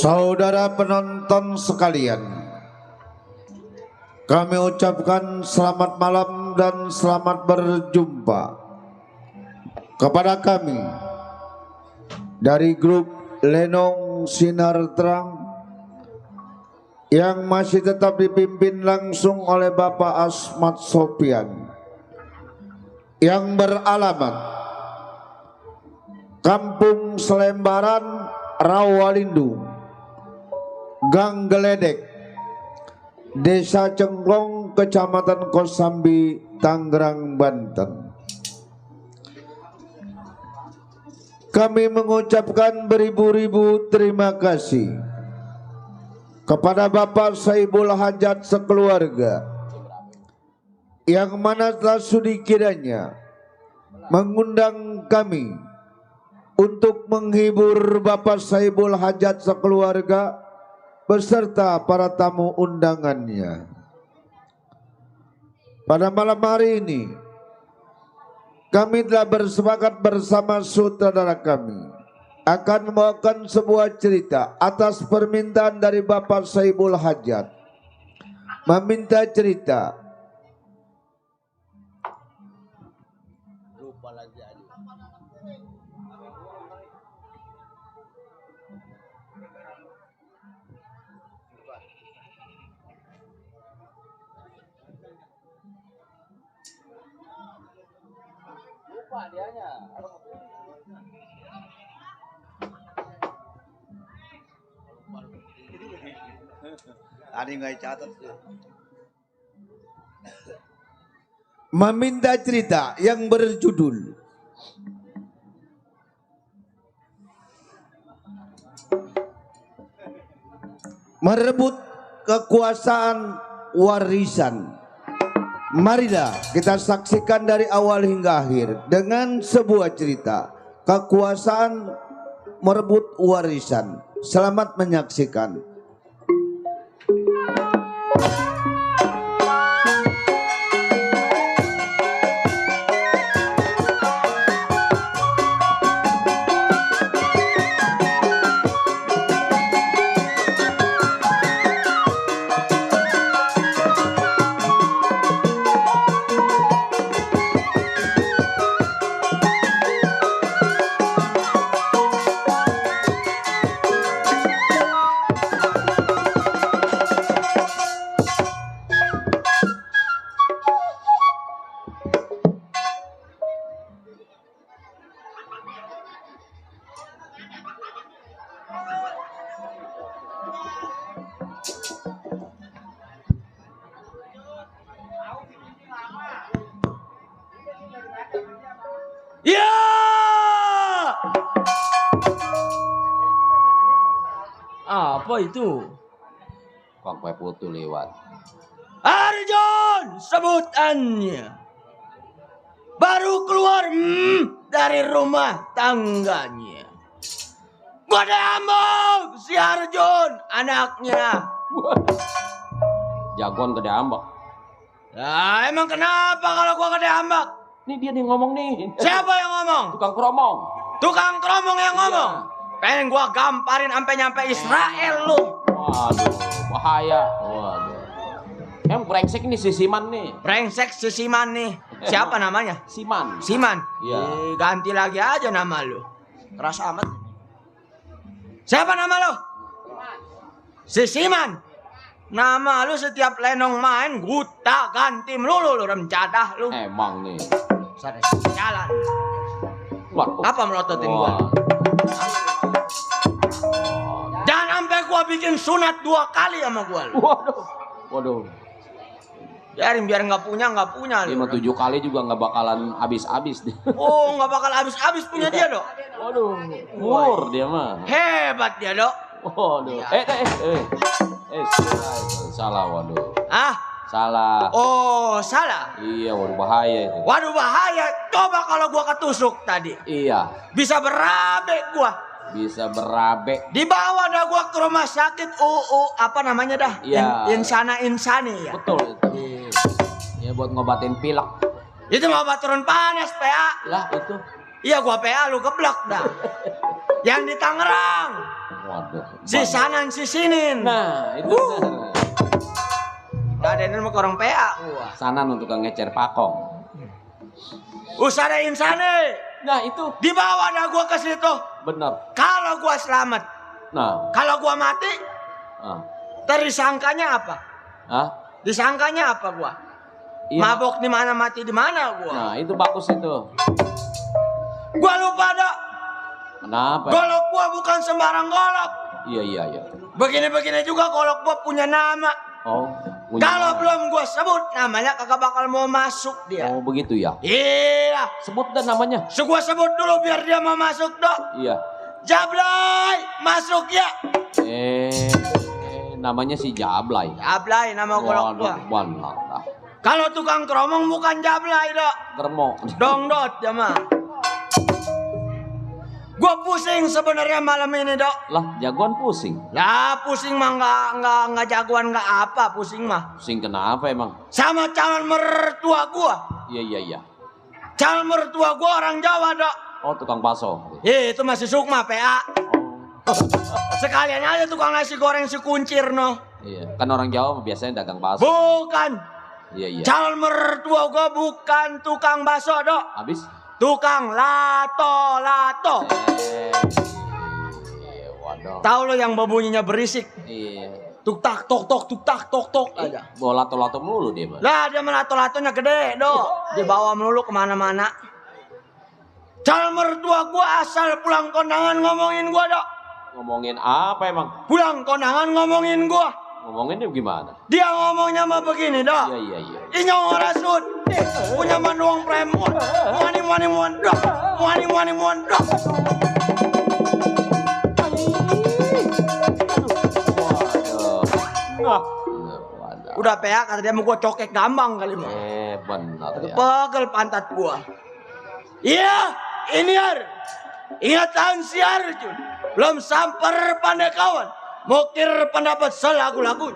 Saudara penonton sekalian, kami ucapkan selamat malam dan selamat berjumpa kepada kami dari grup Lenong Sinar Terang yang masih tetap dipimpin langsung oleh Bapak Asmat Sopian yang beralamat Kampung Selembaran, Rawalindu, Gang Geledek, Desa Cengklong, Kecamatan Kosambi, Tangerang, Banten. Kami mengucapkan beribu-ribu terima kasih kepada Bapak Saibul Hajat sekeluarga yang mana telah sudi kiranya mengundang kami untuk menghibur Bapak Saibul Hajat sekeluarga beserta para tamu undangannya. Pada malam hari ini kami telah bersepakat bersama sutradara kami akan membawakan sebuah cerita atas permintaan dari Bapak Saibul Hajat. Meminta cerita meminta cerita yang berjudul Merebut Kekuasaan Warisan. Marilah kita saksikan dari awal hingga akhir dengan sebuah cerita kekuasaan merebut warisan. Selamat menyaksikan. Ya! Apa itu? Kok kue putu lewat. Arjon sebutannya. Baru keluar dari rumah tangganya. Gua diambak si Arjon anaknya. Jagoan gede ambak. Nah, emang kenapa kalau gua gede ambak? Nih dia nih ngomong nih. Siapa yang ngomong? Tukang kromong. Tukang kromong yang ngomong. Iya. Pengen gua gamparin sampai nyampe Israel lu. Waduh, bahaya. Waduh. Brengsek nih si Siman nih. Brengsek si Siman nih. Siapa namanya? Siman. Siman. Iya. Ganti lagi aja nama lu. Keras amat. Siapa nama lu? Si Siman. Nama lu setiap Lenong main guta ganti melulu lu remcadah lu. Emang nih. Sada jalan. Waduh. Apa melototin gua? Jangan sampai gua bikin sunat 2 kali sama gua lu. Waduh. Waduh. Biar nggak punya lu. 5-7 kali juga nggak bakalan habis-habis dia. Oh, nggak bakal habis punya dia, Dok. Waduh. Mur dia mah. Hebat dia, Dok. Waduh. Salah waduh. Ah? Salah. Oh, salah. Iya, waduh bahaya itu. Waduh bahaya. Coba kalau gua ketusuk tadi. Iya. Bisa berabe gua. Bisa berabe. Dibawa dah gua ke rumah sakit apa namanya dah? Iya. Insani ya. Betul itu. Ya buat ngobatin pilek. Itu mau obat turun panas PA. Lah itu. Iya gua PA lu keblok dah. Yang di Tangerang. Waduh. Si Sanan, si Sinin. Nah, itu. Gak ada ini mah orang PA. Sanan untuk ngecer pakong. Usada insane. Nah, itu. Dibawa dah gua ke situ. Bener. Kalau gua selamat. Nah. Kalau gua mati. Tersangkanya apa? Hah? Disangkanya apa gua? Iya. Mabok di mana, mati di mana gua? Nah, itu bagus itu. Gua lupa dah. Kenapa? Golok gua bukan sembarang golok. Iya. Begini-begini juga golok gua punya nama. Oh. Kalau belum gua sebut namanya kagak bakal mau masuk dia. Oh, begitu ya. Iya. Sebut dan namanya. Gua sebut dulu biar dia mau masuk, Dok. Iya. Jablay, masuk ya. Namanya si Jablay. Jablay nama golok gua. Benar. Kalau tukang keromong bukan Jablay, Dok. Kermo. Dongdot ya mah. Gua pusing sebenarnya malam ini, Dok. Lah, jagoan pusing. Lah, pusing mah enggak jagoan enggak apa, pusing mah. Pusing kenapa emang? Sama calon mertua gua. Iya. Calon mertua gua orang Jawa, Dok. Oh, tukang bakso. Itu masih Sukma PA. Sekalian aja tukang nasi goreng si kuncir no. Iya, kan orang Jawa biasanya dagang bakso. Bukan. Iya. Calon mertua gua bukan tukang bakso, Dok. Habis? Tukang lato. Waduh. Tahu lo yang bunyinya berisik. Iya. Tuk tak tok aja. Bawa lato-lato mulu dia, Bang. Lah dia melato-latonya gede, Dok. Dibawa melulu kemana-mana. Calon mertua gua asal pulang kondangan ngomongin gua, Dok. Ngomongin apa emang? Pulang kondangan ngomongin gua. Ngomonginnya gimana? Dia ngomongnya mah begini, Dok. Iya. Inyong rasud. Punya manuang premon. Wani mondok. Wani mondok. Waduh. Udah PA kata dia mau gua cokek gambang kali mah. Benar ya. Pegel pantat gua. Iya, ini ingatan siar Jun. Belum samper pandai kawan. Mukir pendapat selagu-lagu.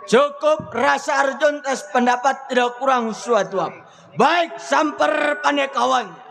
Cukup rasa arjun tes pendapat tidak kurang suatu apa. Baik samper pandai kawan.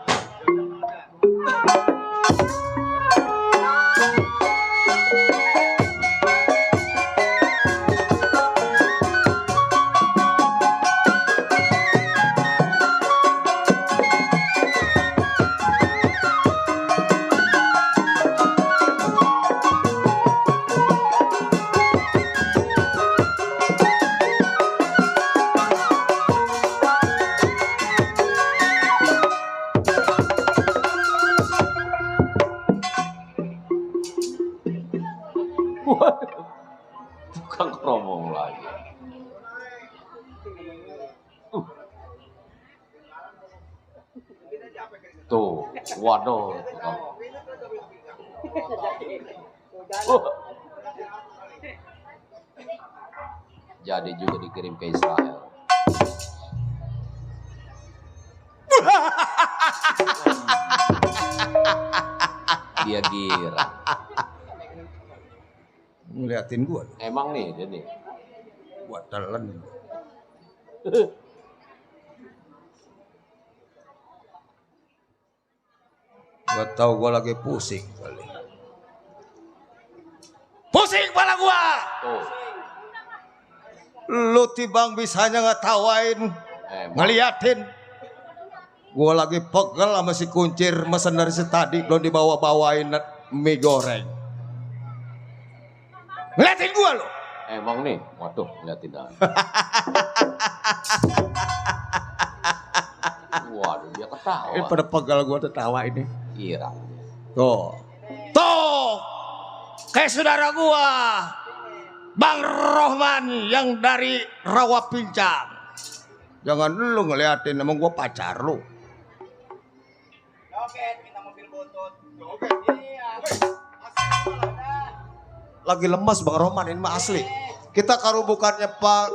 Tukang keromong lagi. Tuh, waduh. Jadi juga dikirim ke Israel. Dia gira. Ngeliatin gua. Emang nih, dia nih. Buat telan. Gua tahu gua lagi pusing kali. Pusing kepala gua. Tuh. Lu tibang bisanya ngetawain, ngeliatin. Gua lagi pegel sama si kuncir mesen dari tadi belum dibawa-bawain mie goreng. Ngeliatin gua lo. Emang nih, waduh, liatin dah. Waduh, dia ketawa. Ini pada pegel gua tertawa ini. Iya. Tuh. Kayak saudara gua. Bang Rohman yang dari Rawa Pincang. Jangan lu ngeliatin, emang gua pacar lu. Joget, minta mobil butut. Joget, iya. Lagi lemes Bang Rohman, ini mah asli. Kita kalau bukannya Pak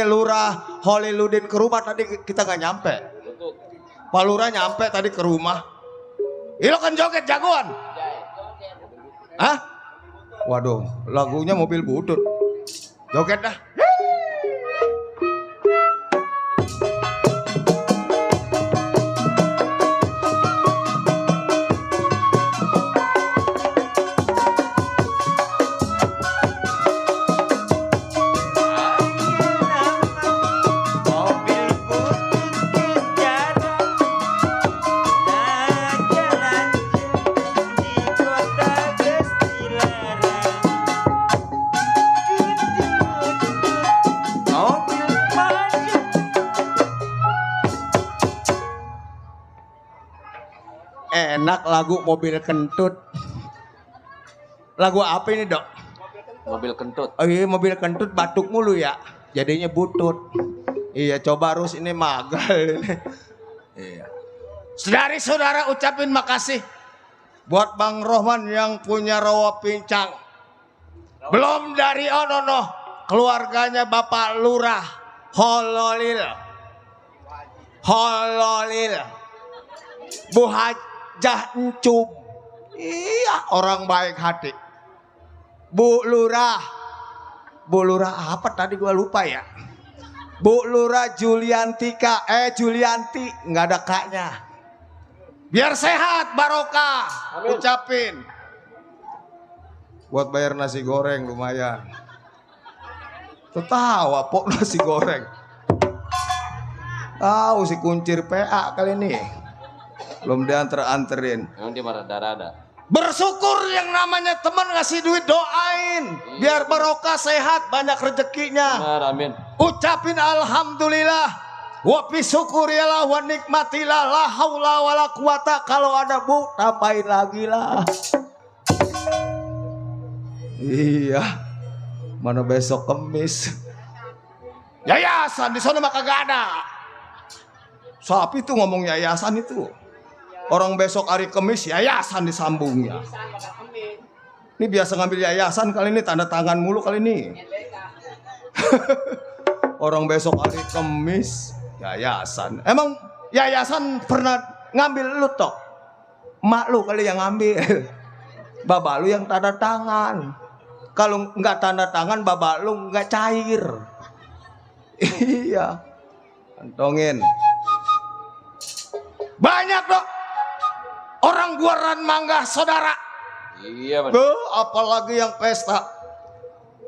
Lurah Holiludin ke rumah tadi kita nggak nyampe. Pak Lurah nyampe tadi ke rumah. Ilo kan joget jagoan. Hah? Waduh, lagunya mobil butut. Joget dah. Enak lagu mobil kentut. Lagu apa ini dok? Mobil kentut. Oh iya mobil kentut batuk mulu ya. Jadinya butut. Iya coba harus ini magal. Iya. Saudara ucapin makasih buat Bang Rohman yang punya Rawa Pincang. Belum dari keluarganya Bapak Lurah Hololil. Bu Hajah Encum. Iya, orang baik hati. Bu Lurah apa tadi gua lupa ya. Bu Lurah Julianti, nggak ada kaknya. Biar sehat barokah. Amin. Ucapin. Buat bayar nasi goreng lumayan. Tertawa pok nasi goreng. Tahu si kuncir PA kali ini. Belum dianterin. Emang dia marah-rada. Bersyukur yang namanya teman ngasih duit, doain biar barokah, sehat, banyak rezekinya. Benar, amin. Ucapin alhamdulillah. Wa bisyukurilah wa nikmatilah la haula wala quwata. Kalau ada bu, tambahin lagi lah. Iya. Mana besok Kemis? Yayasan di sana mah kagak ada. Sapi tuh ngomong yayasan itu. Orang besok hari Kemis yayasan disambungnya. Ini biasa ngambil yayasan kali ini, tanda tangan mulu kali ini. Orang besok hari Kemis yayasan. Emang yayasan pernah ngambil lu toh? Mak lu kali yang ngambil. Bapak lu yang tanda tangan. Kalau nggak tanda tangan bapak lu nggak cair. Iya. Kantongin. Banyak dok. Orang buaran mangga saudara. Iya benar. Apalagi yang pesta.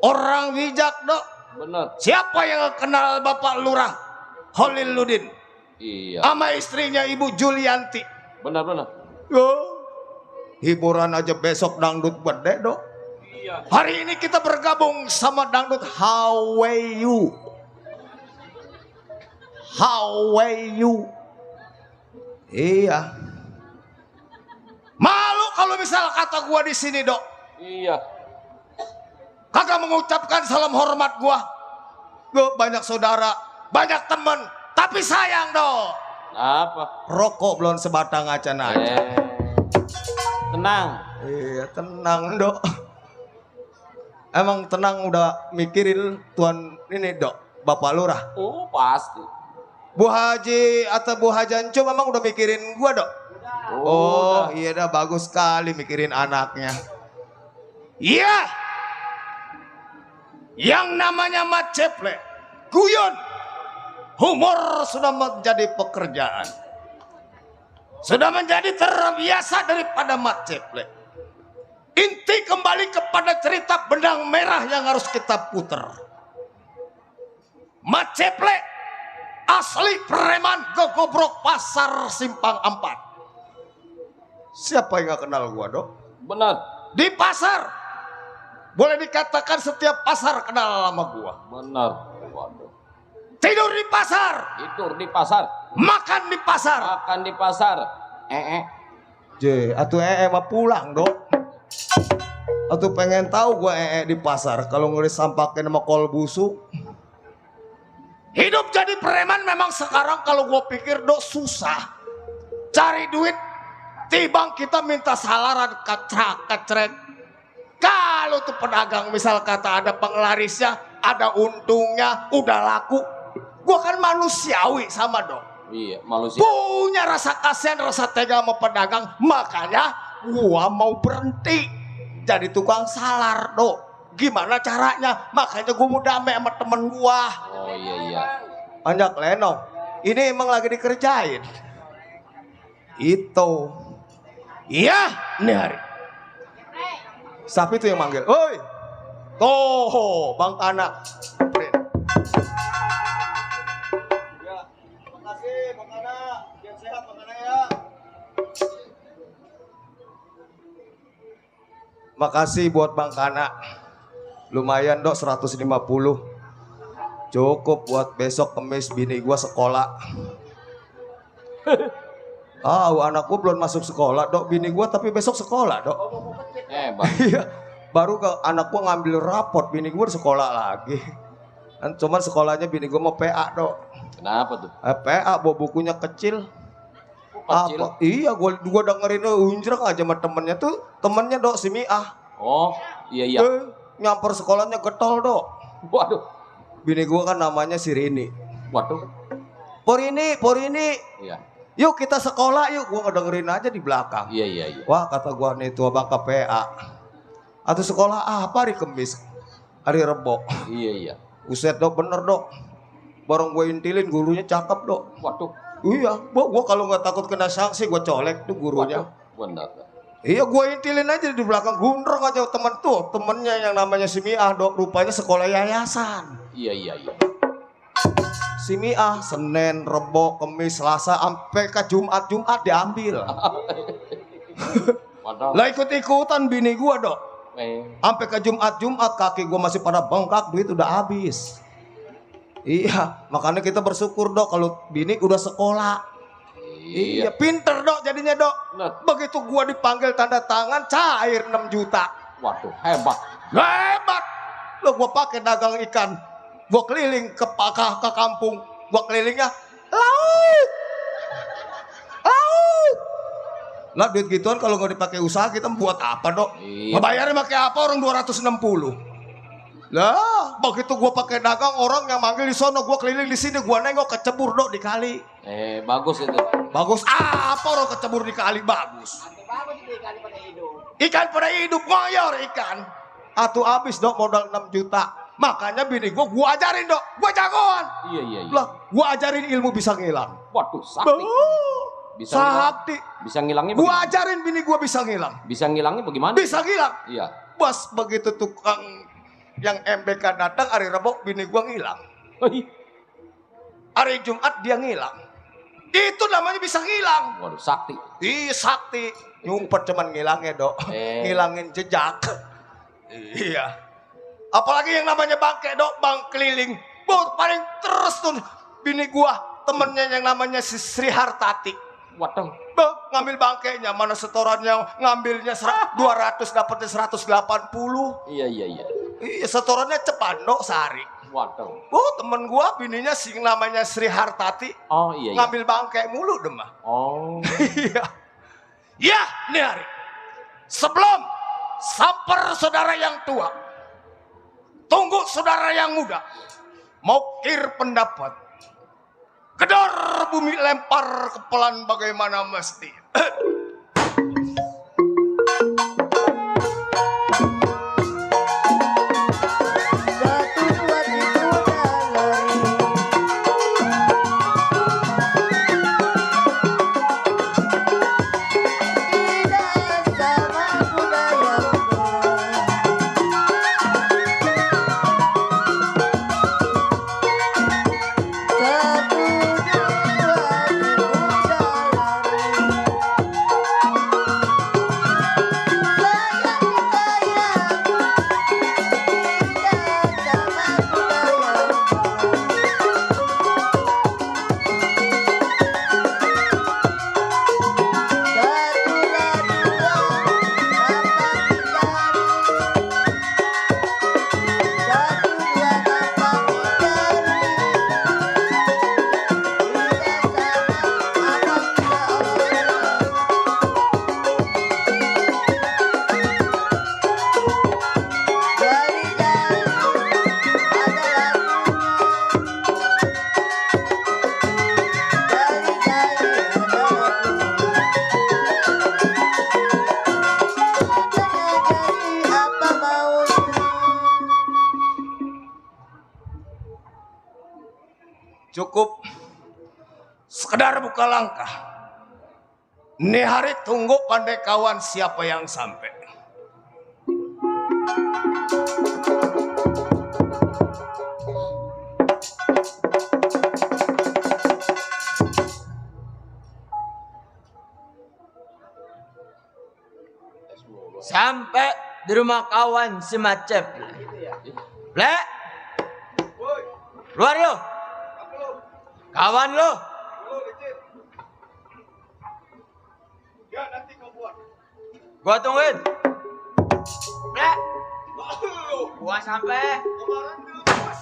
Orang bijak dok. Benar. Siapa yang kenal Bapak Lurah Holiludin? Iya. Sama istrinya Ibu Julianti. Benar. Hiburan aja besok dangdut gede dok. Iya. Hari ini kita bergabung sama dangdut How Way You. Iya. Malu kalau misal kata gua di sini dok. Iya. Kagak mengucapkan salam hormat gua. Gua banyak saudara, banyak temen, tapi sayang dok. Apa? Rokok belum sebatang acan aja. Tenang. Iya tenang dok. Emang tenang udah mikirin tuan ini dok, Bapak Lurah. Oh pasti. Bu Haji atau Bu Hajancu memang udah mikirin gua dok. Oh iya dah, bagus sekali mikirin anaknya. Iya. Yang namanya maceple, guyon, humor sudah menjadi pekerjaan. Sudah menjadi terbiasa daripada maceple. Inti kembali kepada cerita benang merah yang harus kita putar. Maceple asli preman gegobrok pasar Simpang 4. Siapa yang gak kenal gua, Dok? Benar. Di pasar, boleh dikatakan setiap pasar kenal sama gua. Benar. Waduh. Tidur di pasar, Tidur di pasar, makan di pasar. makan di pasar. Atuh mah pulang, Dok. Atuh pengen tahu gua di pasar kalau ngeliat sampakin sama kol busuk. Hidup jadi preman memang sekarang kalau gua pikir, Dok, susah. Cari duit tibang kita minta salaran kacrek. Kalau tuh pedagang misal kata ada penglarisnya, ada untungnya, udah laku. Gua kan manusiawi sama, Dok. Iya, manusia. Punya rasa kasihan, rasa tega sama pedagang. Makanya gua mau berhenti jadi tukang salar, Dok. Gimana caranya? Makanya gua mau damai sama temen gua. Oh iya. Anjak Lenong, ini emang lagi dikerjain. Itu. Iya, nih hari. Siapa itu yang manggil? Oi, toh, Bang Kana. Ya, makasih Bang Kana. Biar sehat Bang Kana ya. Makasih buat Bang Kana. Lumayan, Dok, 150. Cukup buat besok Kemis bini gua sekolah. Anak gua belum masuk sekolah, Dok. Bini gua tapi besok sekolah, Dok. Bang. Iya. Baru ke anak gua ngambil raport, bini gua sekolah lagi. Kan cuman sekolahnya bini gua mau PA, Dok. Kenapa tuh? PA bawa bukunya kecil. Kecil? Apa? Iya, gua dengerin unjrek aja sama temennya tuh. Temennya, Dok, si Miah. Oh, iya. Nyamper sekolahnya getol, Dok. Waduh. Bini gua kan namanya si Rini. Waduh. Porini. Iya. Yuk kita sekolah yuk. Gua ngedengerin aja di belakang. Iya. Wah, kata gua nih tua bang KPA. Atau sekolah apa hari Kemis? Hari Rebo. Iya. Buset, Dok, bener, Dok. Barang gue intilin gurunya cakep, Dok. Waduh. Iya, gua kalau nggak takut kena sanksi gua colek tuh gurunya. Benar. Iya, gua intilin aja di belakang, gundreng aja temen tuh. Temennya yang namanya si Miah, Dok, rupanya sekolah yayasan. Iya. Si Miah Senin, Rebo, Kemis, Selasa, sampai ke Jumat diambil. Waduh. Lah ikut-ikutan bini gua, Dok. Sampai ke Jumat kaki gua masih pada bengkak, duit udah habis. Iya, makanya kita bersyukur, Dok, kalau bini udah sekolah. Iya, pinter, Dok, jadinya, Dok. Begitu gua dipanggil tanda tangan, cair 6 juta. Waduh, hebat. Hebat. Lo gua pakai dagang ikan. Gua keliling ke kampung. Gua kelilingnya laut. Lah duit gituan kalau nggak dipakai usaha kita buat apa, Dok? Iya. Ngebayarnya pakai apa orang 260. Lah, begitu gua pakai dagang orang yang manggil di sono, gua keliling di sini, gua nengok kecebur, Dok, di kali. Bagus itu. Bagus apa orang kecebur di kali bagus? Ikan pada hidup ngoyor ikan. Atuh habis, Dok, modal 6 juta. Makanya bini gua ajarin, Dok. Gua jagoan. Iya. Lah, gua ajarin ilmu bisa ngilang. Waduh, sakti. Bisa sakti. Bisa ngilangnya Gua bagaimana? ajarin bini gua bisa ngilang. Bisa ngilangnya bagaimana? Bisa ngilang. Iya. Bos, begitu tukang yang MBK datang hari Rabu, bini gua ngilang. Hari Jumat dia ngilang. Itu namanya bisa ngilang. Waduh, sakti. Ih, sakti. Nyumpet cuman ngilangnya, Dok. Ngilangin jejak. Iya. Apalagi yang namanya bangke, Dok, bang keliling. Paling terus tuh bini gua, temennya yang namanya si Sri Hartati. Waduh. Ngambil bangkainya, mana setorannya ngambilnya 200 dapatnya 180. Iya. Iya, setorannya cepat, Dok, sehari. Waduh. Temen gua bininya sing namanya Sri Hartati. Oh iya. Ngambil bangkai mulu demah. Oh. Iya. Ya, nih hari. Sebelum samper saudara yang tua, tunggu saudara yang muda. Mau kir pendapat. Kedor bumi lempar kepelan bagaimana mesti. cukup sekedar buka langkah. Ini hari tunggu pandai kawan siapa yang sampai. Sampai di rumah kawan si Macep. Le, keluar lo. Kawan lo. Ya nanti kau buat. Gua tungguin. Le, gua sampai. Kemarin dilepas.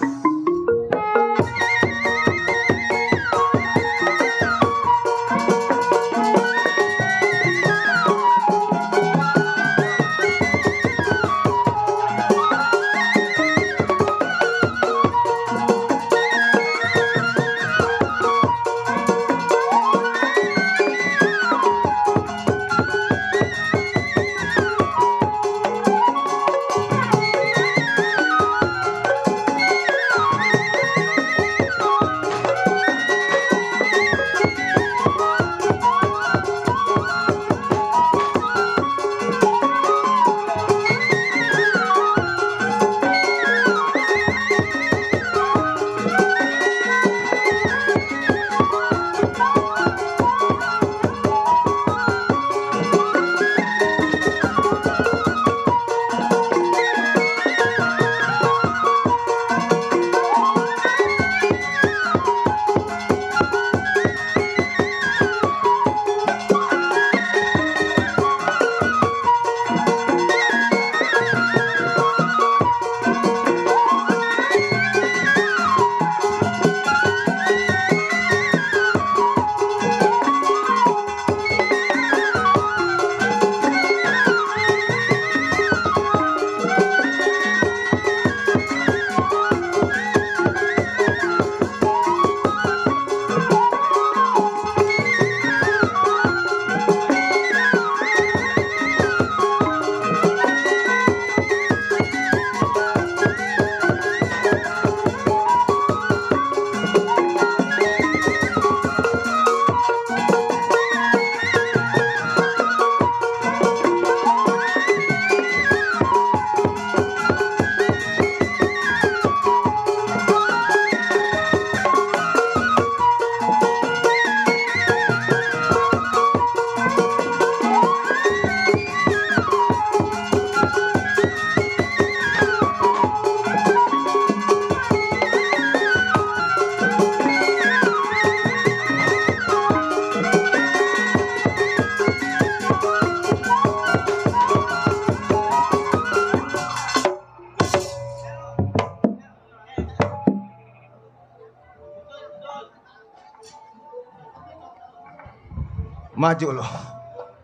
Maju lo.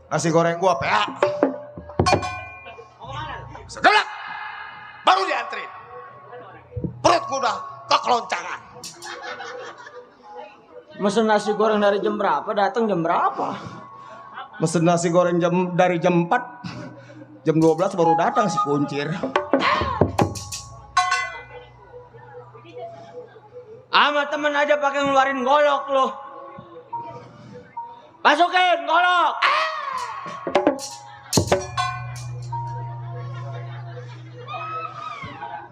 Nasi goreng gua PA. Segelak. Baru diantrin. Perut gua udah kekeloncangan. Mesen nasi goreng dari jam berapa? Datang jam berapa? Mesen nasi goreng dari jam 4. Jam 12 baru datang si kuncir. Sama temen aja pakai ngeluarin golok lo. Masukin golok.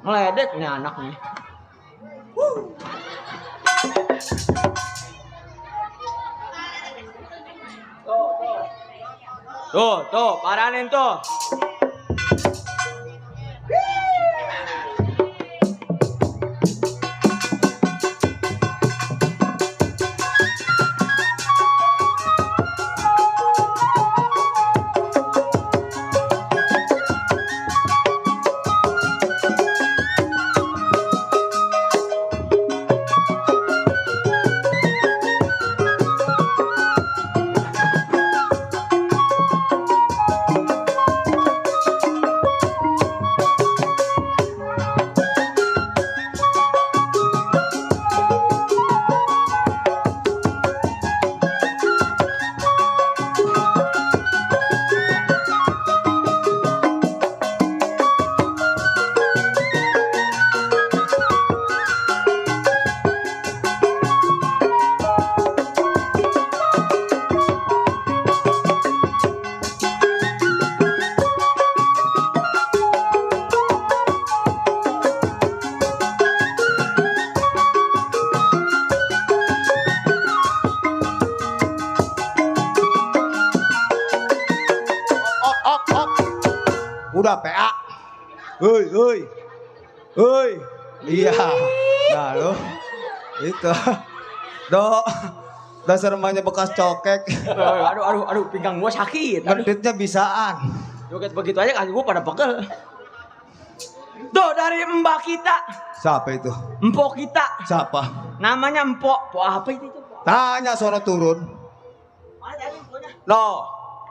Ngeledek nih anak nih. Tuh, paranin tuh. Udah PA. Hoi. Iya. Nah lo itu. Dok. Dasar emaknya bekas cokek. Aduh, pinggang gua sakit. Ngeditnya bisaan. Joget begitu aja kaki gua pada pegel. Tuh dari mbak kita. Siapa itu? Empok kita. Siapa? Namanya Empok. Empok apa itu? Tanya sono turun. Mana tadi empoknya? No.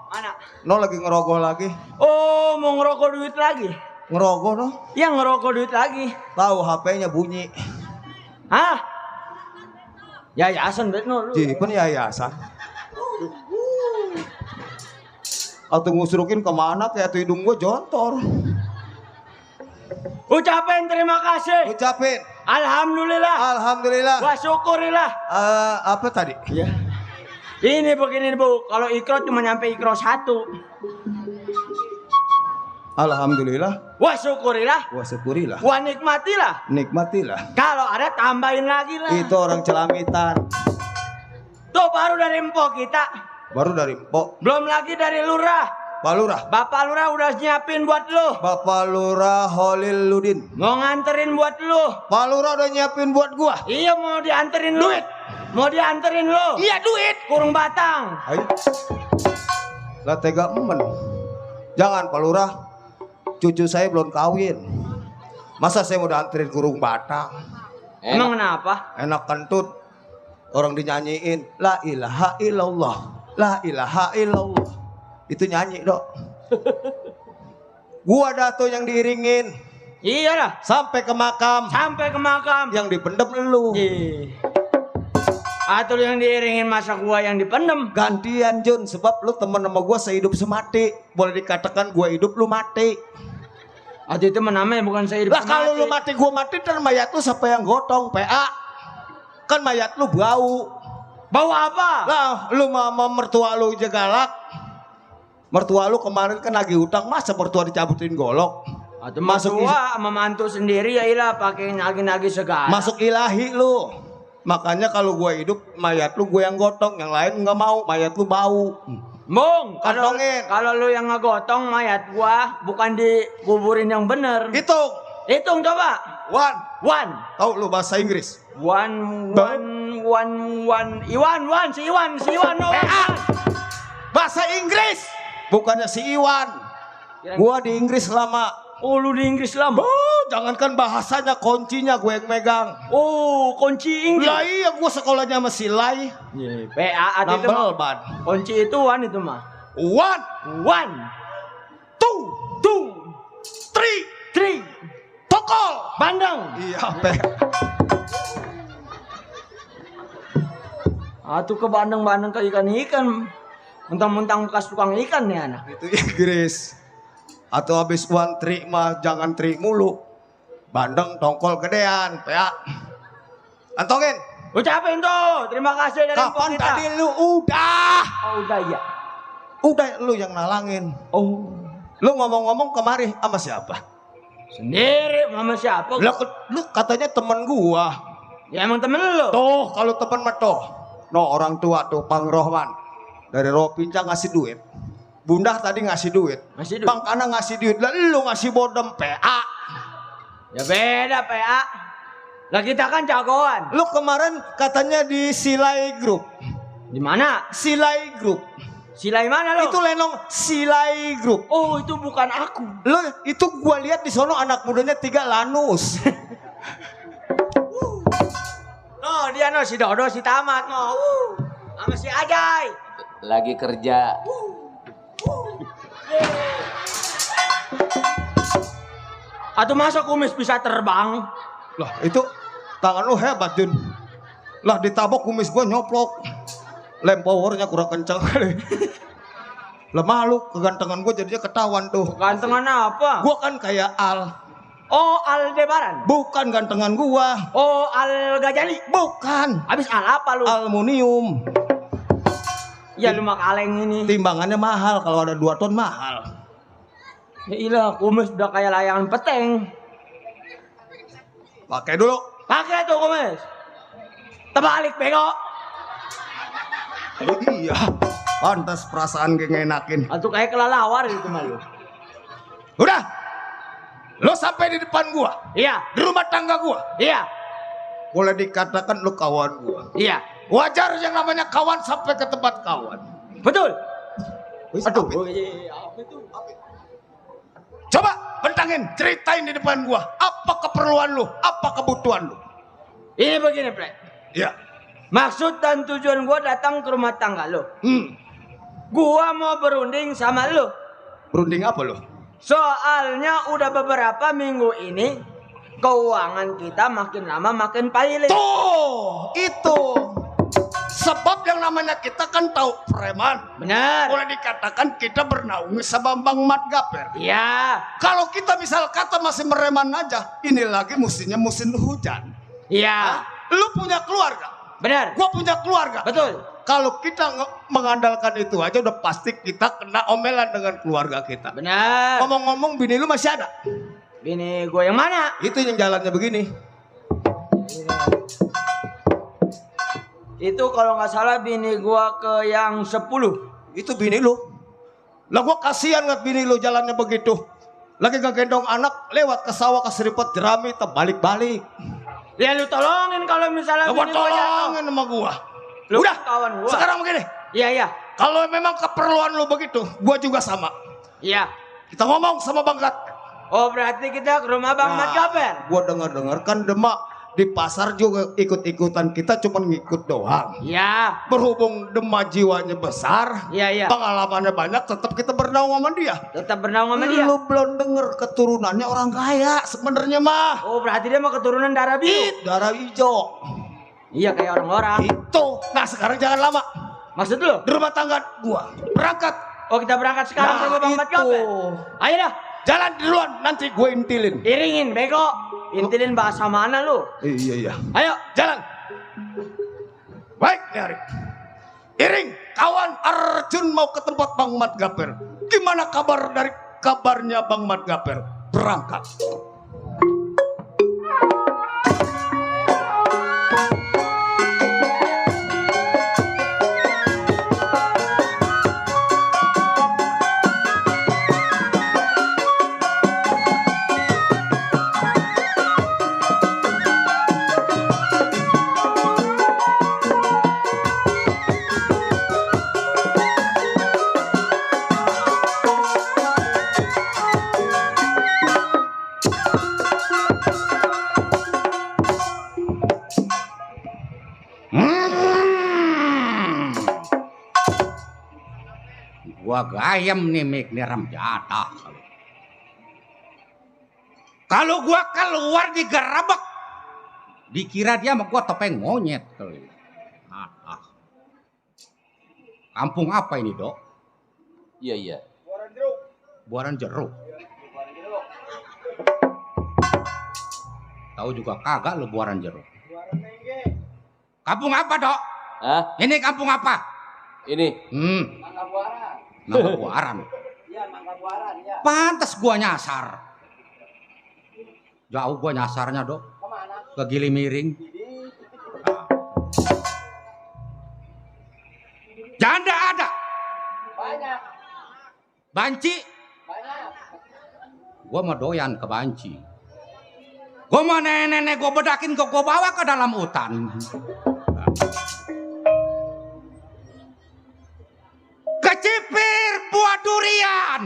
Mana? No lagi ngerogoh lagi. Oh, mau ngerokok duit lagi? Ngerogoh no? Yang ngerokok duit lagi. Tahu HP-nya bunyi. Hah? Yayasan bet no lu. Jipen yayasan. Atau ngusrukin kemana kayak tuh hidung gue jontor. Ucapin terima kasih. Ucapin. Alhamdulillah. Alhamdulillah. Wah syukurillah. Apa tadi? Ya. Ini begini Bu, kalau ikro cuma nyampe ikro 1. Alhamdulillah. Wah syukurillah. Wah syukurilah. Wah nikmatilah. Nikmatilah. Kalau ada tambahin lagi lah. Itu orang celamitan. Tuh baru dari empok kita. Baru dari Mpok. Belum lagi dari lurah. Pak Lurah. Bapak lurah udah nyiapin buat lu. Bapak Lurah Holiludin. Mau nganterin buat lu. Pak Lurah udah nyiapin buat gua. Iya mau dianterin lu. Duit. Mau dianterin lu. Iya duit. Kurung batang. Ayo. Lah tega emen. Jangan Pak Lurah. Cucu saya belum kawin. Masa saya mau dianterin kurung batang? Emang kenapa? Enak kentut. Orang dinyanyiin la ilaha illallah. La ilaha illallah. Itu nyanyi dok. Gua dah tuh yang diiringin. Iyalah. Sampai ke makam. Sampai ke makam. Yang dipendem lu. Atau yang diiringin masa gua yang dipendem. Gantian Jun. Sebab lu temen sama gua sehidup semati. Boleh dikatakan gua hidup lu mati. Atau itu namanya bukan saya hidup Lah kalau lu mati gua mati. Dan mayat lu siapa yang gotong PA. Kan mayat lu bau. Bau apa? Lah lu sama mertua lu aja galak. Mertua lu kemarin kan lagi utang, masa mertua dicabutin golok? Atau mertua sama mantu sendiri ya ilah pakai nagi-nagi segala. Masuk ilahi lu. Makanya kalau gua hidup mayat lu gua yang gotong, yang lain nggak mau, mayat lu bau. Mong, Kantongin. kalau lu yang ngegotong mayat gua bukan dikuburin yang bener. Hitung coba. One. Tahu lu bahasa Inggris? One. Si Iwan no. Bahasa Inggris. Bukannya si Iwan. Gua di Inggris lama. Oh, lu di Inggris lama? Oh, jangankan bahasanya, kuncinya gue yang megang. Oh, kunci Inggris. Lah iya, gua sekolahnya sama Silai. PA itu mah. Kunci itu one itu mah. One. Two. Three. Tokol. Bandeng. Iya, PA. Atuh ke Bandeng ke ikan-ikan. Mentang-mentang bekas tukang ikan nih anak. Itu Inggris. Atau habis one trik mah jangan trik mulu. Bandeng tongkol gedean, PA. Antongin. Ucapin tuh, terima kasih dari Kapan kita. tadi lu udah? Oh, udah ya. Udah lu yang nalangin. Oh. Lu ngomong-ngomong kemari sama siapa? Sendiri sama siapa? Lu katanya temen gua. Ya emang temen lu. Tuh, kalau temen mah tuh. No, orang tua tuh, Pang Rohman. Dari Ropinca ngasih duit. Bunda tadi ngasih duit. Bang Kana ngasih duit. Lah lu ngasih bodem PA. Ya beda PA. Lah kita kan jagoan. Lu kemarin katanya di Silai Group. Di mana? Silai Group. Silai mana lo? Itu Lenong Silai Group. Oh, itu bukan aku. Lu itu gua lihat di sono anak mudanya 3 Lanus. No, dia no si Dodo si Tamat no. Sama si Ajay. Lagi kerja. Atau masa kumis bisa terbang? Lah itu tangan lu hebat Jun. Lah ditabok kumis gua nyoplok. Lem powernya kurang kencang kali. Lah malu kegantengan gua jadinya ketahuan tuh. Gantengan apa? Gua kan kayak Al. Oh, Aldebaran. Bukan gantengan gua. Oh, Al Gajali. Bukan. Habis al apa lu? Aluminium. Ya lu mak kaleng ini. Timbangannya mahal, kalau ada 2 ton mahal. Ya ilah, kumis udah kayak layangan peteng. Pakai dulu. Pakai tuh kumis. Terbalik bego. Oh iya. Pantas perasaan gak ngenakin. Atau kayak kelalawar gitu malu. Udah. Lo sampai di depan gua. Iya. Di rumah tangga gua. Iya. Boleh dikatakan lo kawan gua. Iya. Wajar yang namanya kawan sampai ke tempat kawan. Betul. Aduh. Coba bentangin, ceritain di depan gua. Apa keperluan lu? Apa kebutuhan lu? Ini begini, Plek. Iya. Maksud dan tujuan gua datang ke rumah tangga lo. Gua mau berunding sama lo. Berunding apa lo? Soalnya udah beberapa minggu ini keuangan kita makin lama makin pailit. Tuh, itu. Sebab yang namanya kita kan tahu preman. Benar. Boleh dikatakan kita bernaung sama Bang Matgaper. Iya. Kalau kita misal kata masih mereman aja, ini lagi musimnya musim hujan. Iya. Lu punya keluarga. Benar. Gua punya keluarga. Betul. Kalau kita mengandalkan itu aja udah pasti kita kena omelan dengan keluarga kita. Benar. Ngomong-ngomong bini lu masih ada? Bini gue yang mana? Itu yang jalannya begini. Itu kalau nggak salah bini gue ke yang 10. Itu bini lu. Lah gua kasihan ngeliat bini lu jalannya begitu. Lagi ngegendong anak lewat ke sawah ke seripet jerami terbalik-balik. Ya lu tolongin kalau misalnya Gua bini gue jatuh. tolongin sama gua. Lu Udah, kawan gua. sekarang begini. Iya, iya. Kalau memang keperluan lu begitu, gua juga sama. Iya. Kita ngomong sama Bang Gat. Oh berarti kita ke rumah Bang Matgaper. Gua dengar-dengar kan Demak di pasar juga ikut-ikutan, kita cuma ngikut doang. Iya. Berhubung Demak jiwanya besar, Iya, iya. pengalamannya banyak, tetap kita bernaung sama dia. Tetap bernaung sama dia. Lu belum denger keturunannya orang kaya sebenarnya mah. Oh berarti dia mau keturunan darah biru. Darah hijau. Iya kayak orang-orang. Itu. Nah sekarang jangan lama. Maksud lu? Di rumah tangga gua berangkat. Oh kita berangkat sekarang ke rumah Bang Matgaper. Ayo dah. Jalan duluan, nanti gue intilin. Iringin bego. Intilin bahasa mana lu? Iya. Ayo. Jalan. Baik, Nyari. Iring, kawan Arjun mau ke tempat Bang Matgaper. Gimana kabarnya Bang Matgaper? Berangkat. Gua gayam nih mik niram jatah. Kalau gua keluar digerebek, dikira dia sama gua topeng monyet kali. Kampung apa ini, Dok? Iya. Buaran jeruk. Tahu juga kagak lu buaran jeruk. Kampung apa, Dok? Hah? Ini kampung apa? Ini. Mangga Buaran. Iya, Mangga Buaran, ya. Pantes gua nyasar. Jauh gua nyasarnya, Dok. Kemana? Ke Gili Miring. Janda ada. Banyak. Banci. Banyak. Gua mau doyan ke banci. Gua mau nenek-nenek gua bedakin gua bawa ke dalam hutan. Kecipir buah durian.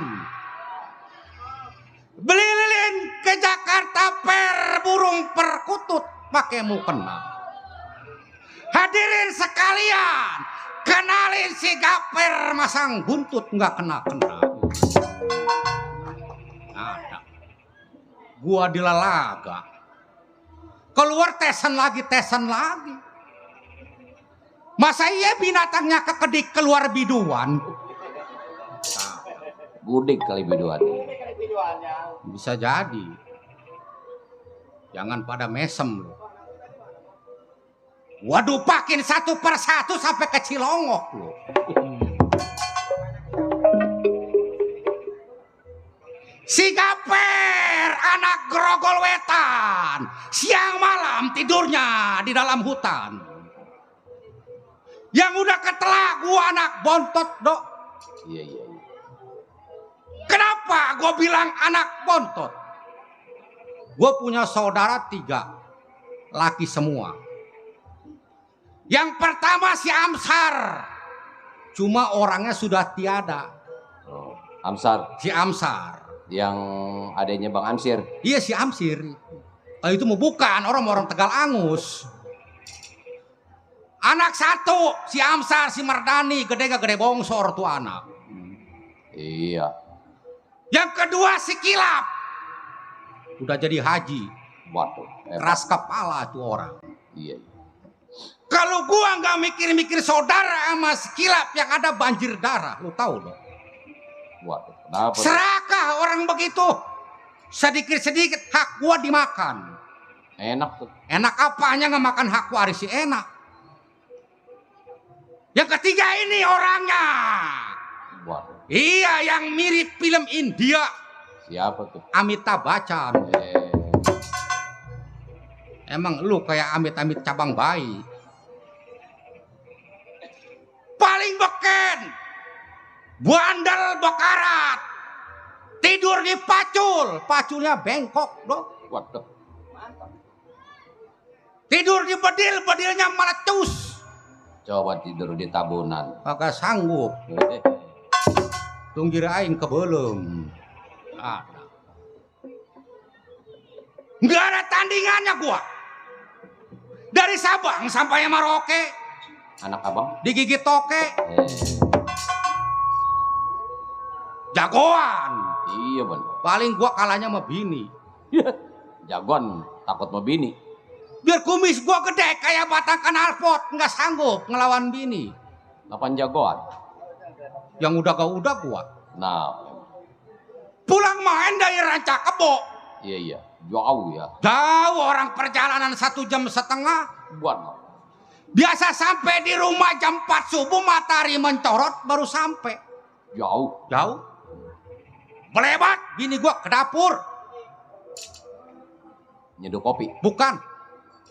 Beli lilin ke Jakarta per burung perkutut pakai mukena. Hadirin sekalian, kenalin si Gaper masang buntut nggak kena-kena. Ada. Gua dilalaga. Keluar tesan lagi. Masa iya binatangnya kekedik keluar biduan? Budik kali biduan. Bisa jadi. Jangan pada mesem lu. Waduh, pakin satu persatu sampai ke Cilongok lu. Si Gaper anak grogol wetan, siang malam tidurnya di dalam hutan. Yang udah ketelak gua anak bontot, Dok. Iya. Kenapa Kenapa gue bilang anak bontot? Gue punya saudara 3, laki semua. Yang pertama si Amsar, cuma orangnya sudah tiada. Oh, Amsar. Si Amsar. Yang adanya Bang Amsir. Iya si Amsir. Itu mau bukan orang Tegal Angus. Anak 1 si Amsar, si Mardani, gede bongsor tuh anak. Iya. Yang kedua si Kilap, udah jadi haji. Waduh. Keras kepala tuh orang. Iya. Kalau gua nggak mikir-mikir saudara sama si Kilap yang ada banjir darah, lu tahu dong. Waduh. Kenapa? Serakah orang begitu. Sedikit-sedikit hak gua dimakan. Enak tuh. Enak apanya nggak makan hak waris, enak. Yang ketiga ini orangnya. Waduh. Iya, yang mirip film India. Siapa tuh? Amitabh Bachchan. Emang lu kayak amit-amit cabang bayi. Paling beken, bandel bekarat, tidur di pacul, paculnya bengkok dong. Waduh. Tidur di bedil, bedilnya meletus. Coba tidur di tabunan. Kagak sanggup. Tunggir aing kebelum. Ada. Nggak ada tandingannya gua. Dari Sabang sampai Merauke. Anak abang? Digigit toke. Jagoan. Iya bener. Paling gua kalahnya sama bini. Jagoan takut sama bini. Biar kumis gua gede kayak batang knalpot, nggak sanggup ngelawan bini. 8 jagoan. Yang udah gua. Nah. Pulang main dari Ranca Kebo. Iya. Jauh ya. Jauh orang perjalanan 1,5 jam. Waduh. Biasa sampai di rumah jam 4 subuh matahari mencorot baru sampai. Jauh. Melebat bini gua ke dapur. Nyeduh kopi. Bukan.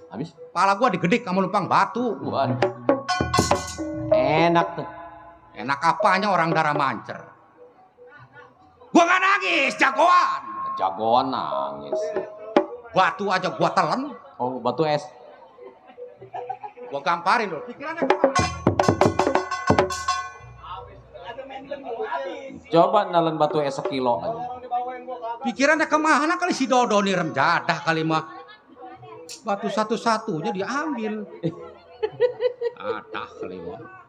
Habis? Pala gua digedik sama lumpang batu. Waduh. Enak tuh. Enak apanya orang darah mancer. Gua nggak nangis, jagoan. Jagoan nangis. Batu aja gua telan. Oh, batu es. Gua gamparin loh. Pikirannya kemana? Coba nelen batu es sekilo aja. Pikirannya kemana kali si Dodo nih rem jadah kali mah. Batu satu-satunya diambil. Ada kali mah.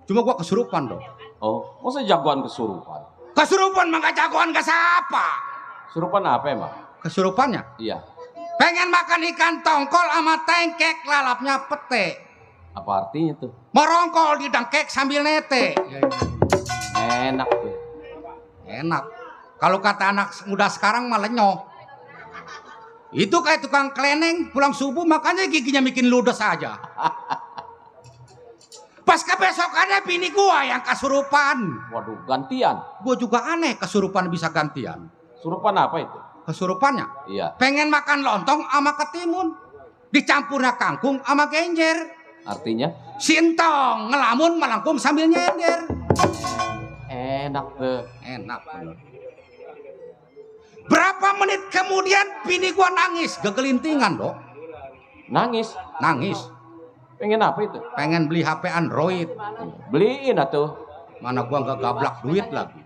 Cuma gua kesurupan dong. Oh, masa jagoan kesurupan? Kesurupan mah gak jagoan ke siapa? Kesurupan apa emang? Kesurupannya? Iya. Pengen makan ikan tongkol sama tengkek lalapnya pete. Apa artinya tuh? Merongkol di dengkek sambil nete. Enak tuh. Enak. Kalau kata anak muda sekarang mah lenyoh. Itu kayak tukang keleneng pulang subuh makanya giginya bikin ludes aja. Pas kebesokannya bini gua yang kesurupan. Waduh, gantian. Gua juga aneh kesurupan bisa gantian. Surupan apa itu? Kesurupannya? Iya. Pengen makan lontong sama ketimun. Dicampurnya kangkung sama genjer. Artinya? Sintong ngelamun melengkung sambil nyender. Enak tuh. Enak bener. Berapa menit kemudian bini gua nangis gegelintingan dong. Nangis. Pengen apa itu? Pengen beli HP Android. Beliin atuh. Mana gua nggak gablak duit lagi.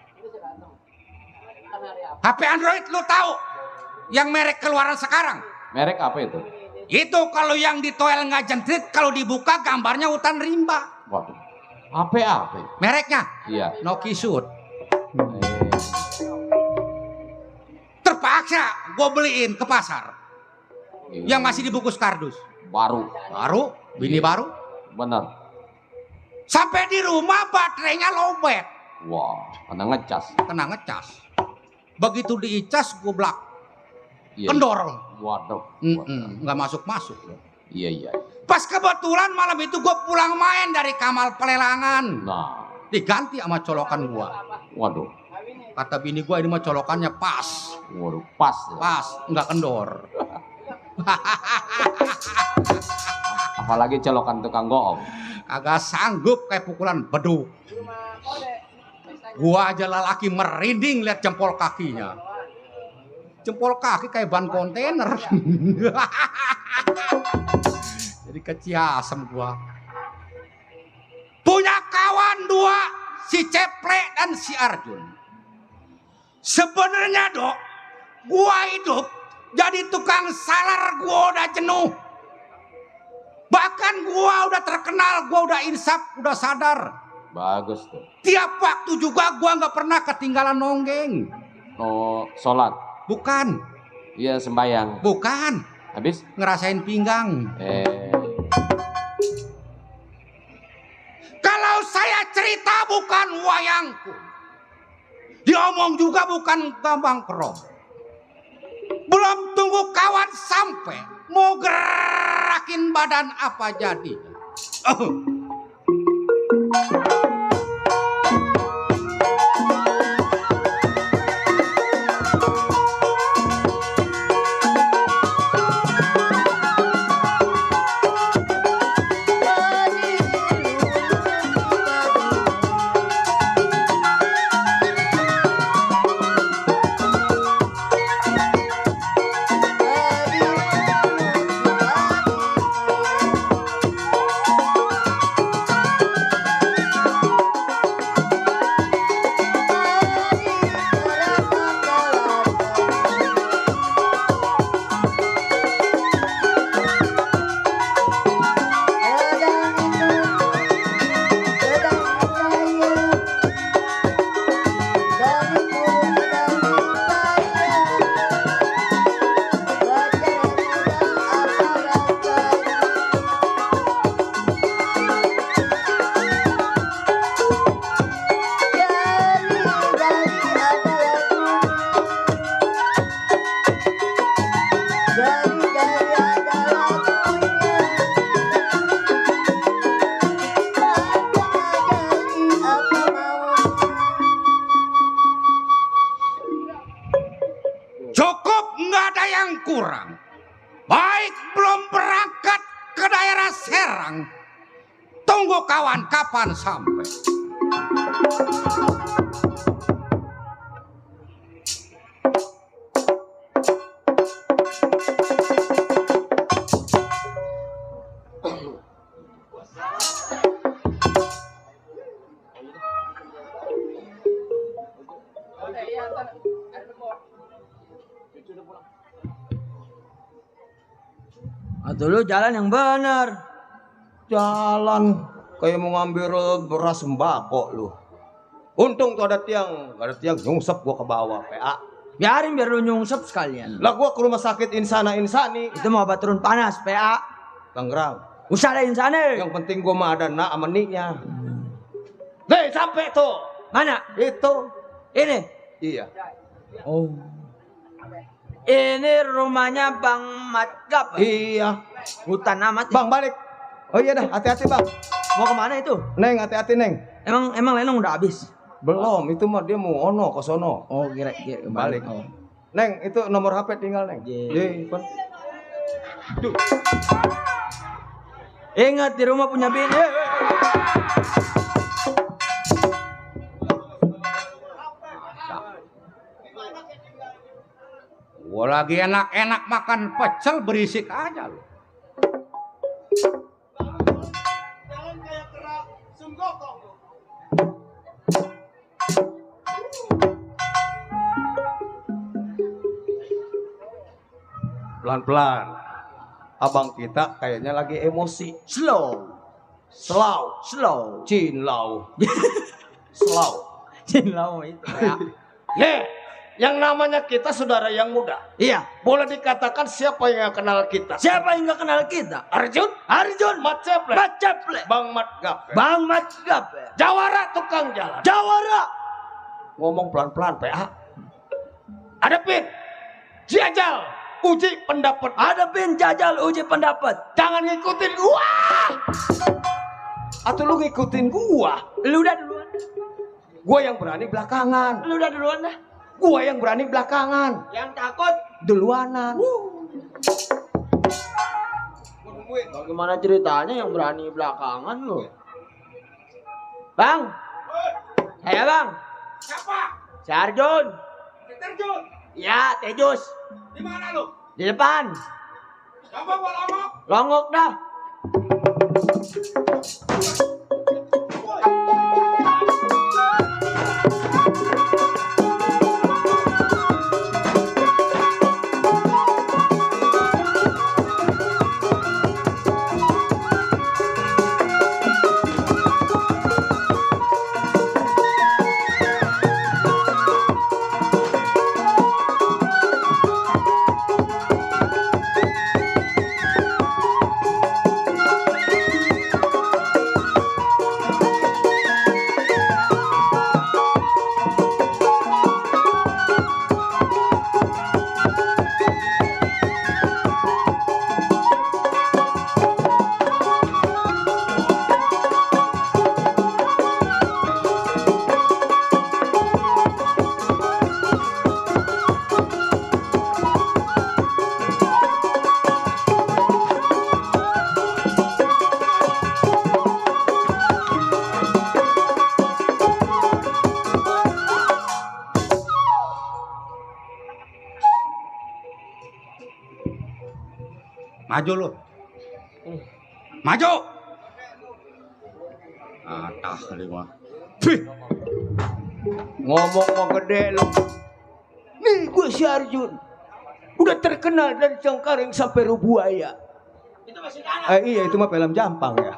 HP Android lu tahu? Yang merek keluaran sekarang. Merek apa itu? Itu kalau yang ditoel nggak jentrit, kalau dibuka gambarnya hutan rimba. Waduh. Apa? Mereknya? Iya. Nokia Sud. Terpaksa gue beliin ke pasar. Iya. Yang masih dibungkus kardus. Baru. Bini baru. Bener. Sampai di rumah baterainya lowbat. Wah, kena ngecas. Begitu diicas goblak. Iya. Kendor. Waduh. Nggak masuk. Iya. Pas kebetulan malam itu gue pulang main dari Kamal Pelelangan. Nah. Diganti sama colokan gue. Waduh. Kata bini gue ini mah colokannya pas. Waduh, pas. Pas, nggak kendor. Apalagi colokan tukang goong. Agak sanggup kayak pukulan beduk. Gua aja lelaki merinding lihat jempol kakinya. Jempol kaki kayak ban kontainer. Jadi keciasem gua. Punya kawan dua, si Ceple dan si Arjun. Sebenarnya dok, gua hidup jadi tukang salar, gua udah jenuh. Bahkan gua udah terkenal, gua udah insaf, udah sadar. Bagus tuh. Tiap waktu juga gua nggak pernah ketinggalan nonggeng. Oh, sholat. Bukan, Iya, sembayang. bukan. Habis? Ngerasain pinggang. Kalau saya cerita bukan wayangku. Diomong juga bukan gambang kerong. Belum tunggu kawan sampai. Mau gerakin badan apa jadi. Cukup, nggak ada yang kurang. Baik belum berangkat ke daerah Serang. Tunggu kawan kapan sampai. Atau lu jalan yang bener. Jalan kayak mau ngambil beras sembako lu. Untung tuh ada tiang nyungsep gua ke bawah PA. Biarin biar lu nyungsep sekalian. Lah gua ke rumah sakit Insana Insani Itu mau obat turun panas, PA. Tangerang. Usah ada insane. Yang penting gua mah ada nak sama niknya. Nih sampai tuh. Mana? Itu. Ini. Iya. Oh. Ini rumahnya Bang Matgap. Iya. Hutan amat. Bang balik. Oh iya dah, hati-hati bang. Mau kemana itu? Neng, hati-hati neng. Emang Lenong udah habis. Belum, itu mah dia mau ono ke sono. Oh, kira Balik. Oh. Neng, itu nomor HP tinggal neng. Ye. Pan. Duh. Ingat di rumah punya bini. Gua lagi enak-enak makan pecel berisik aja lu. Jalan kayak kerak sunggokong. Pelan-pelan. Abang kita kayaknya lagi emosi. Slow. Cinlau. Slow. Cinlau itu ya. Nih, yang namanya kita saudara yang muda. Iya. Boleh dikatakan siapa yang kenal kita? Siapa yang nggak kenal kita? Arjun, Mat Ceple. Bang Matgap. Bang Matgap. Jawara tukang jalan. Jawara. Ngomong pelan-pelan PA. Hadapin. Jajal. Uji pendapat. Hadapin jajal uji pendapat. Jangan ngikutin gua. Atau lu ngikutin gua? Lu udah duluan. Gua yang berani belakangan. Lu udah duluan dah. Gua yang berani belakangan. Yang takut Duluanan. bagaimana ceritanya yang berani belakangan lu? Bang. Bang. Siapa? Si Arjun. Si Terjun. Ya, Tejus. Di mana lu? Di depan. Coba gua longok. Longok dah. Maju lu. Maju. Atah kali mah. Ngomong mau gede lu. Nih gue si Arjun. Udah terkenal dari Cengkareng sampai Rubuaya. Itu masih kalah. Iya itu mah film Jampang ya.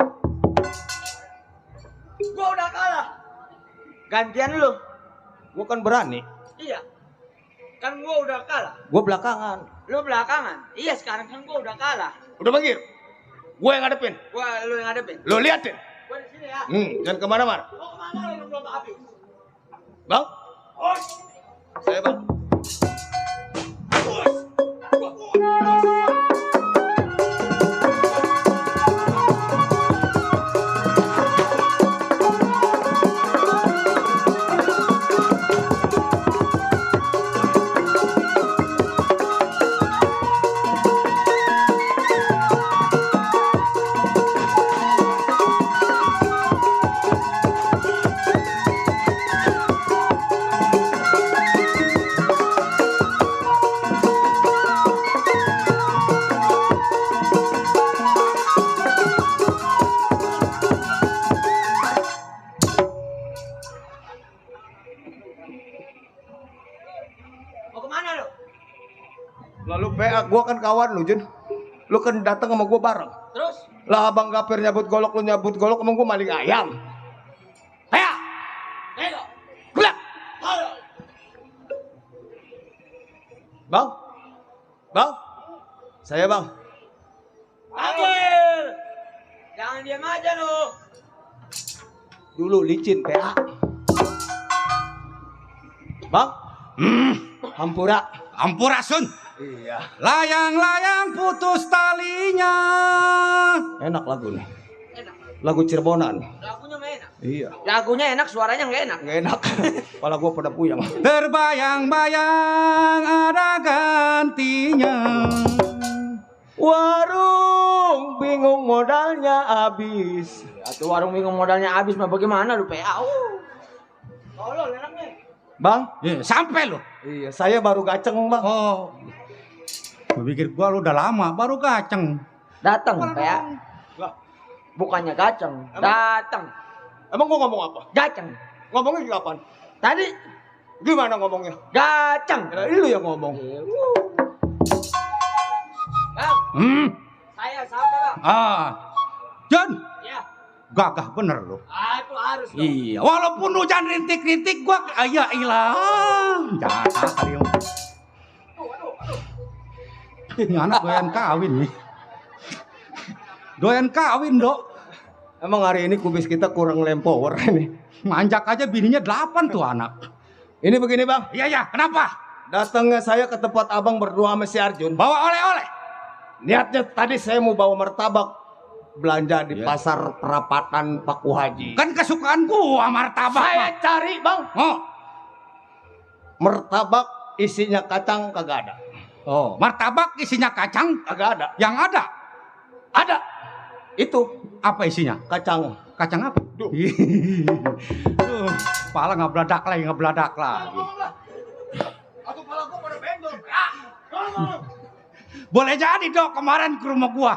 Gua udah kalah. Gantian lu. Gua kan berani. Iya. Kan gua udah kalah. Gua belakangan. Lu belakangan. Iya sekarang kan gua udah kalah. Udah manggil. Gua yang ngadepin. Gua lu yang ngadepin. Lo liatin. Gua di sini ya. Jangan kemana-mana. Mau kemana lu belum habis? Bang. Bos. Saya bang. Bos. Mau kemana lu? Lalu PA gua kan kawan lu Jun. Lu kan datang sama gua bareng. Terus? Lah abang Gapir nyabut golok, lu nyabut golok, emang gua maling ayam. PA. Nego. Gulak. Halo. Bang. Bang. Saya bang. Panggil. Jangan diam aja lu. Dulu licin PA. Bang. Hampura. Ampurasun. Iya. Layang-layang putus talinya. Enak lagu nih. Enak. Lagu Cirebonan. Lagunya mah enak. Iya. Lagunya enak, suaranya nggak enak. Nggak enak. Kepala gua pada puyeng. Terbayang-bayang ada gantinya. Warung bingung modalnya habis. Atuh warung bingung modalnya habis mah bagaimana lu PA? Tolol enaknya. Bang. Sampai lo. Iya, saya baru gaceng bang. Oh. Gue pikir gua lu udah lama baru gaceng. Datang PA. Lah, Bukannya gaceng, datang. emang gua ngomong apa? Gaceng. Ngomongnya kapan? Tadi Gimana ngomongnya? gaceng. Ya, lu yang ngomong. Bang, saya sampai bang. Jon, Ya. gagah bener lo. Itu harus dong. Iya, walaupun hujan rintik-rintik gua ya ilah. Jatah kali. Ini anak doyan kawin nih. Doyan kawin, Dok. Emang hari ini kubis kita kurang lempower ini. Manjak aja bininya 8 tuh anak. Ini begini bang, Iya ya, kenapa? datangnya saya ke tempat abang berdua sama si Arjun. Bawa oleh-oleh. Niatnya tadi saya mau bawa martabak belanja di pasar perapatan Pakuhaji. Kan kesukaan gua martabak. Saya cari bang, Oh, martabak isinya kacang kagak ada. oh, martabak isinya kacang, Kagak ada. yang ada Ada. Itu apa isinya? kacang. Kacang apa? Duh. Duh. kepala ngebladak lagi. Aku kepala gua pada bendol. Boleh jadi dok kemarin ke rumah gua.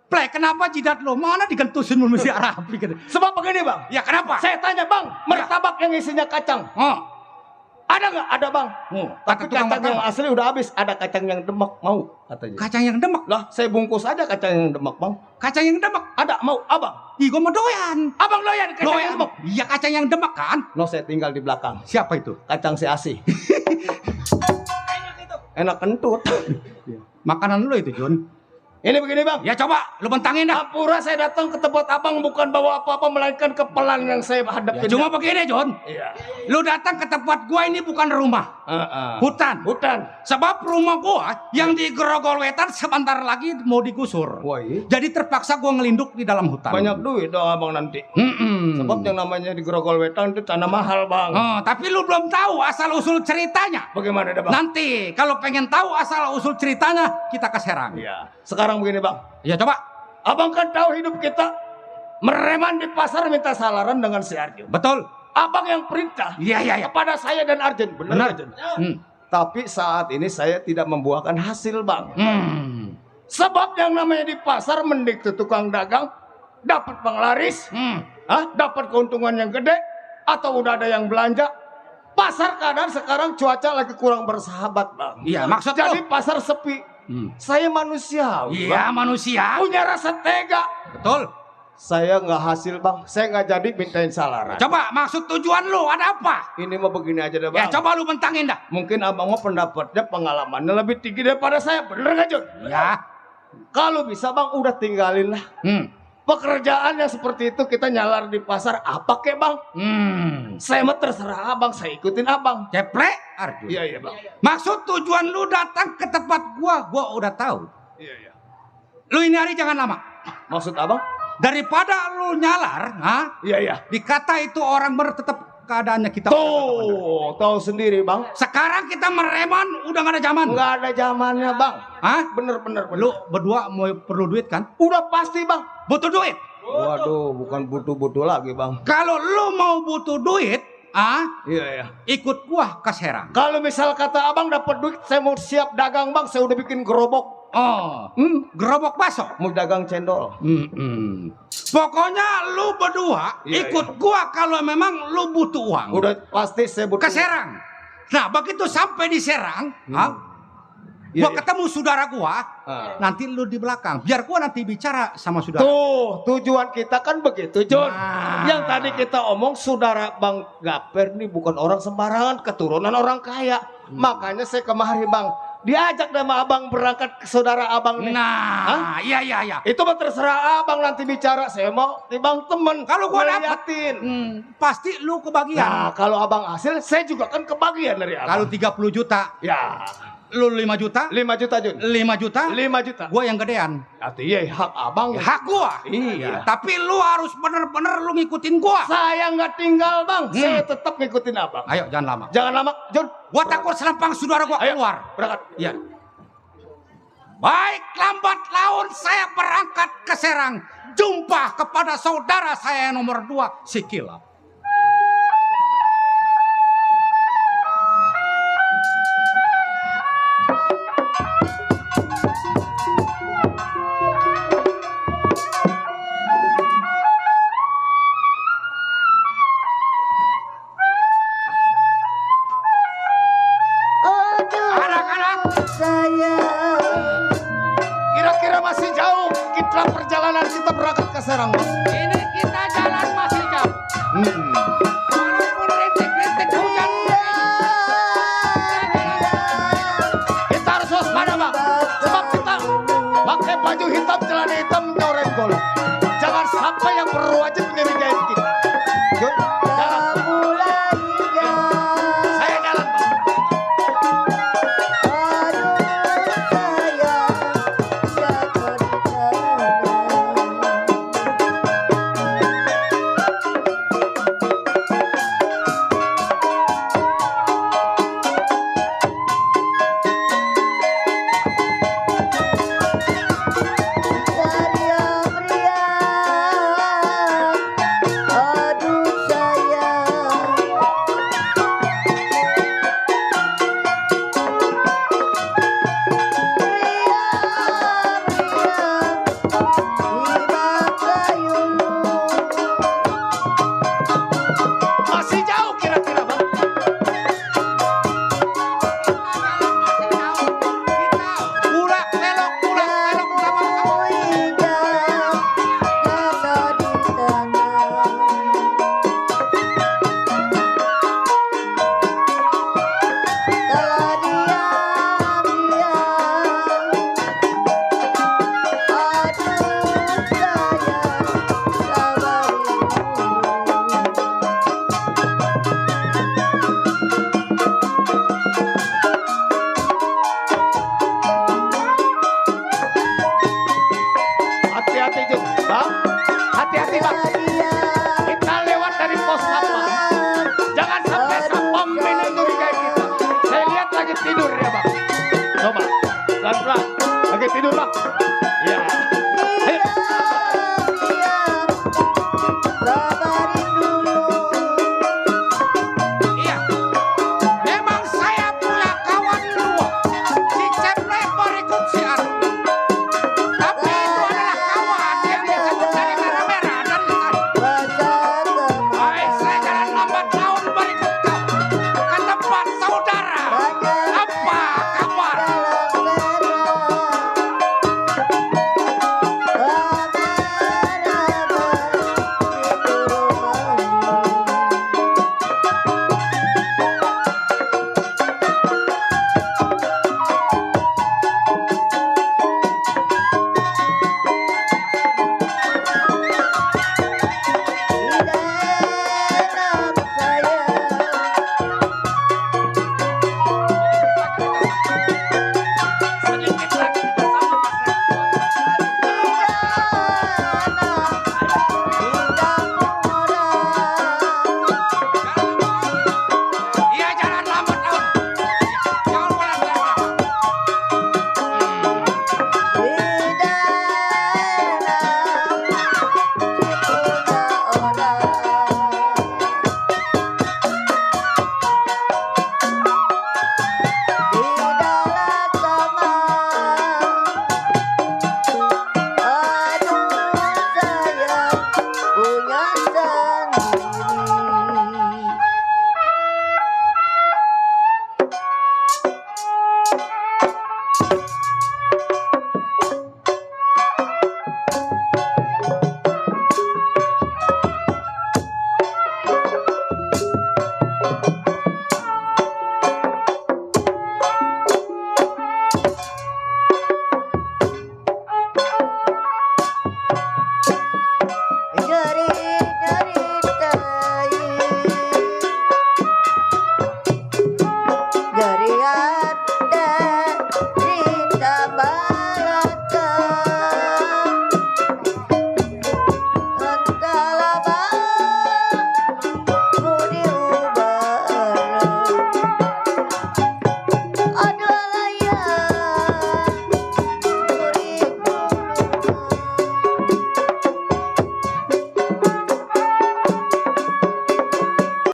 Play, kenapa jidat lo? Mana digentusin lu mesti rapi gitu. Sebab begini bang. Ya kenapa? Saya tanya bang, martabak yang isinya kacang. Oh. Ada nggak? Ada bang. Tapi Kata tukang kacang yang martabak. asli udah habis. Ada kacang yang demak mau katanya. Kacang yang demek. Lah saya bungkus aja kacang yang demak bang. Kacang yang demek. Ada mau abang. Ih, gua mau doyan. Abang doyan kacang yang demak. Iya kacang yang demek kan? No saya tinggal di belakang. Siapa itu? Kacang si Asi. Enak kentut. Makanan lu itu Jun. Ini begini bang. Ya coba lu bentangin dah. Apura saya datang ke tempat abang bukan bawa apa-apa melainkan kepelan yang saya hadapin. Ya, cuma begini Jun. Iya. Lu datang ke tempat gua ini bukan rumah. Hutan. Hutan. Sebab rumah gua yang di Grogol Wetan sebentar lagi mau digusur. Wah, iya. Jadi terpaksa gua ngelinduk di dalam hutan. Banyak duit dong abang nanti. Sebab yang namanya di Grogol Wetan itu tanah mahal bang. Oh, tapi lu belum tahu asal usul ceritanya. Bagaimana dah bang? Nanti kalau pengen tahu asal usul ceritanya kita ke Serang. Iya. Sekarang begini bang. Ya coba. Abang kan tahu hidup kita mereman di pasar minta salaran dengan si Arjun. Betul. Abang yang perintah. Iya. Kepada saya dan Arjun. Benar Arjun. Tapi saat ini saya tidak membuahkan hasil bang. Sebab yang namanya di pasar mendik tukang dagang dapat penglaris, dapat keuntungan yang gede, atau udah ada yang belanja. Pasar keadaan sekarang cuaca lagi kurang bersahabat bang. Iya, maksud jadi lu? pasar sepi. Saya manusia. Iya, manusia. Punya rasa tega. Betul. Saya nggak hasil bang. Saya nggak jadi mintain salaran. Coba maksud tujuan lu ada apa? Ini mah begini aja deh Ya bang. coba lu bentangin dah. Mungkin abang mau pendapatnya pengalamannya lebih tinggi daripada saya. Bener nggak Jun? Ya. Kalau bisa bang udah tinggalin lah. Pekerjaan yang seperti itu kita nyalar di pasar apa kek bang? Saya mah terserah abang, saya ikutin abang. Ceplek Arjun. Iya bang. Maksud tujuan lu datang ke tempat gua udah tahu. Iya. Lu ini hari jangan lama. Maksud abang? Daripada lu nyalar, Iya. dikata itu orang tetap keadaannya kita. Tuh, tahu sendiri bang. Sekarang kita mereman udah gak ada zaman. Nggak ada zamannya bang. Hah? Bener. Lu berdua mau perlu duit kan? Udah pasti bang. Butuh duit. Waduh, bukan butuh-butuh lagi bang. Kalau lu mau butuh duit, Iya. ikut gua ke Serang. Kalau misal kata abang dapat duit, saya mau siap dagang bang. Saya udah bikin gerobok. Oh, gerobok bakso. Mau dagang cendol. Pokoknya lu berdua ikut gua kalau memang lu butuh uang. Udah pasti saya butuh. Ke Serang. Nah, begitu sampai di Serang, gua ketemu saudara gua, nanti lu di belakang. Biar gua nanti bicara sama saudara. Tuh, tujuan kita kan begitu, Jun. Nah. Yang tadi kita omong saudara Bang Gaper nih bukan orang sembarangan, keturunan orang kaya. Makanya saya kemari, Bang. Diajak sama abang berangkat ke saudara abang nih. Nah, iya. Itu mah terserah abang nanti bicara. Saya mau timbang temen. Kalau gua ngeliatin. pasti lu kebagian. Nah, kalau abang hasil, saya juga kan kebagian dari abang. Kalau 30 juta, Ya, lu 5 juta, 5 juta, Jun. 5 juta, 5 juta. gua yang gedean. Artinya hak abang. Hak gua. Iya. Tapi lu harus bener-bener lu ngikutin gua. Saya nggak tinggal, Bang. Saya tetap ngikutin abang. Ayo, jangan lama. Jangan lama, Jun. Gua takut selampang saudara gua Ayo, keluar. berangkat. Iya. Baik, lambat laun saya berangkat ke Serang. Jumpa kepada saudara saya yang nomor 2, si Kilap. Anak-anak, Kira-kira masih jauh kita perjalanan kita berangkat ke Serang, Bang. ini kita jalan masih jauh. Walaupun rintik-rintik hujan. Kita harus waspada, Bang. Sebab kita pakai baju hitam, celana hitam, nyoreng gol. Jangan sampai yang berwajib nyerigain kita. Jun, jalan. Saya jalan, Bang. hati-hati bang. Kita lewat dari pos satpam. Jangan sampai satpam ini curigai kita. Saya lihat lagi tidur ya bang. Coba, pelan-pelan. Lagi tidur bang.